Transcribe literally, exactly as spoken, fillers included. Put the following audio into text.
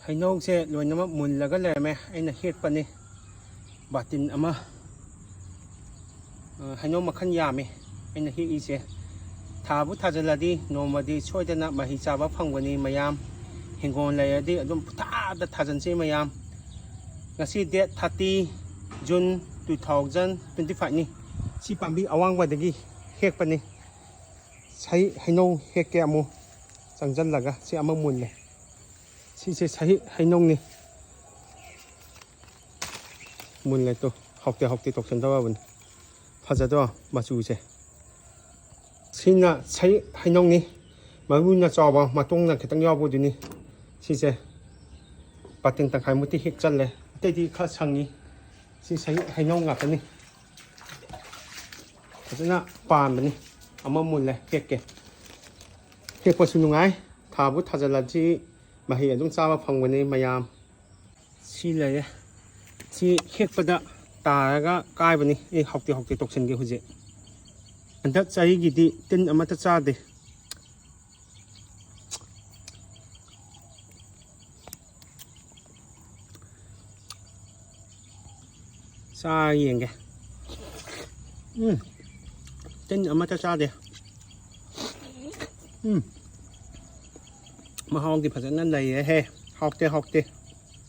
ꯍꯩꯅꯧꯁꯦ ꯂꯣꯏꯅꯃꯛ ꯃꯨꯜꯂꯒ ꯂꯩꯔꯝꯃꯦ꯫ ꯑꯩꯅ ꯍꯦꯛꯄꯅꯤ꯫ ꯕꯥꯇꯤꯟ ꯑꯃ꯫ ꯑ, ꯍꯩꯅꯧ ꯃꯈꯜ ꯌꯥꯝꯃꯤ ꯑꯩꯅ ꯍꯦꯛꯏꯁꯦ꯫ ꯊꯥꯕꯨ ꯊꯥꯖꯤꯜꯂꯗꯤ ꯅꯣꯡꯃꯗꯤ ꯁꯣꯏꯗꯅ ꯃꯍꯩ ꯆꯥꯕ ꯐꯪꯒꯅꯤ ꯃꯌꯥꯝ꯫ ꯍꯤꯡꯒꯣꯜ ꯂꯩꯔꯗꯤ ꯑꯗꯨꯝ ꯄꯨꯊꯥꯗ ꯊꯥꯖꯤꯟꯁꯤ ꯃꯌꯥꯝ꯫ ꯉꯁꯤ date thirty June two thousand twenty five ꯅꯤ꯫ ꯁꯤ ꯄꯥꯝꯕꯤ ꯑꯋꯥꯡꯕꯗꯒꯤ ꯍꯦꯛꯄꯅꯤ꯫ ꯁꯍꯤ ꯍꯩꯅꯧ ꯍꯦꯛꯀꯦ ꯑꯃꯨꯛ ꯆꯪꯁꯤꯜꯂꯒ꯫ ꯁꯤ ꯑꯃ ꯃꯨꯜꯂꯦ꯫ ꯁꯤꯁꯦ ꯁꯍꯤ ꯍꯩꯅꯧꯅꯤ꯫ ꯃꯨꯜꯂꯦ ꯇꯨ꯫ ꯍꯥꯎꯇꯦ ꯍꯥꯎꯇꯦ ꯇꯧꯁꯟꯗꯧꯔꯕꯅꯤ꯫ ꯐꯖꯗ꯭ꯔꯣ ꯃꯆꯨꯁꯦ? ꯁꯤꯅ ꯁꯍꯤ ꯍꯩꯅꯧꯅꯤ꯫ ꯃꯔꯨꯅ ꯆꯥꯎꯕ, ꯃꯇꯣꯡꯅ ꯈꯤꯇꯪ ꯌꯥꯎꯕꯗꯨꯅꯤ꯫ ꯁꯤꯁꯦ ꯕꯥꯇꯤꯟ ꯇꯪꯈꯥꯏꯃꯨꯛꯇꯤ ꯍꯦꯛ ꯆꯜꯂꯦ꯫ ꯑꯇꯩꯗꯤ ꯈꯔ ꯁꯪꯉꯤ꯫ ꯁꯤ ꯁꯍꯤ ꯍꯩꯅꯧ ꯉꯥꯛꯇꯅꯤ꯫ ꯐꯖꯅ ꯄꯥꯟꯕꯅꯤ꯫ ꯑꯃ ꯃꯨꯜꯂꯦ, ꯍꯦꯛꯀꯦ꯫ ꯍꯦꯛꯄꯁꯨ ꯅꯨꯡꯉꯥꯏ꯫ ꯊꯥꯕꯨ ꯊꯥꯖꯤꯜꯂꯗꯤ ꯃꯍꯩ ꯑꯗꯨꯝ ꯆꯥꯕ ꯐꯪꯕꯅꯤ ꯃꯌꯥꯝ꯫ ꯁꯤ ꯂꯩꯔꯦ꯫ ꯁꯤ ꯍꯦꯛꯄꯗ ꯇꯥꯔꯒ ꯀꯥꯏꯕꯅꯤ꯫ ꯑꯩ ꯍꯥꯎꯇꯦ ꯍꯥꯎꯇꯦ ꯇꯧꯁꯟꯒꯦ ꯍꯧꯖꯤꯛ꯫ ꯍꯟꯗꯛ ꯆꯍꯤꯒꯤꯗꯤ ꯇꯤꯟ ꯑꯃꯠꯇ ꯆꯥꯗꯦ꯫ ꯆꯥ ꯌꯦꯡꯒꯦ꯫ ꯎꯝ꯫ ꯇꯤꯟ ꯑꯃꯠꯇ ꯆꯥꯗꯦ꯫ ꯎꯝ꯫ ꯃꯍꯥꯎꯗꯤ ꯐꯖꯅ ꯂꯩꯔꯦꯍꯦ꯫ ꯍꯥꯎꯇꯦ, ꯍꯥꯎꯇꯦ꯫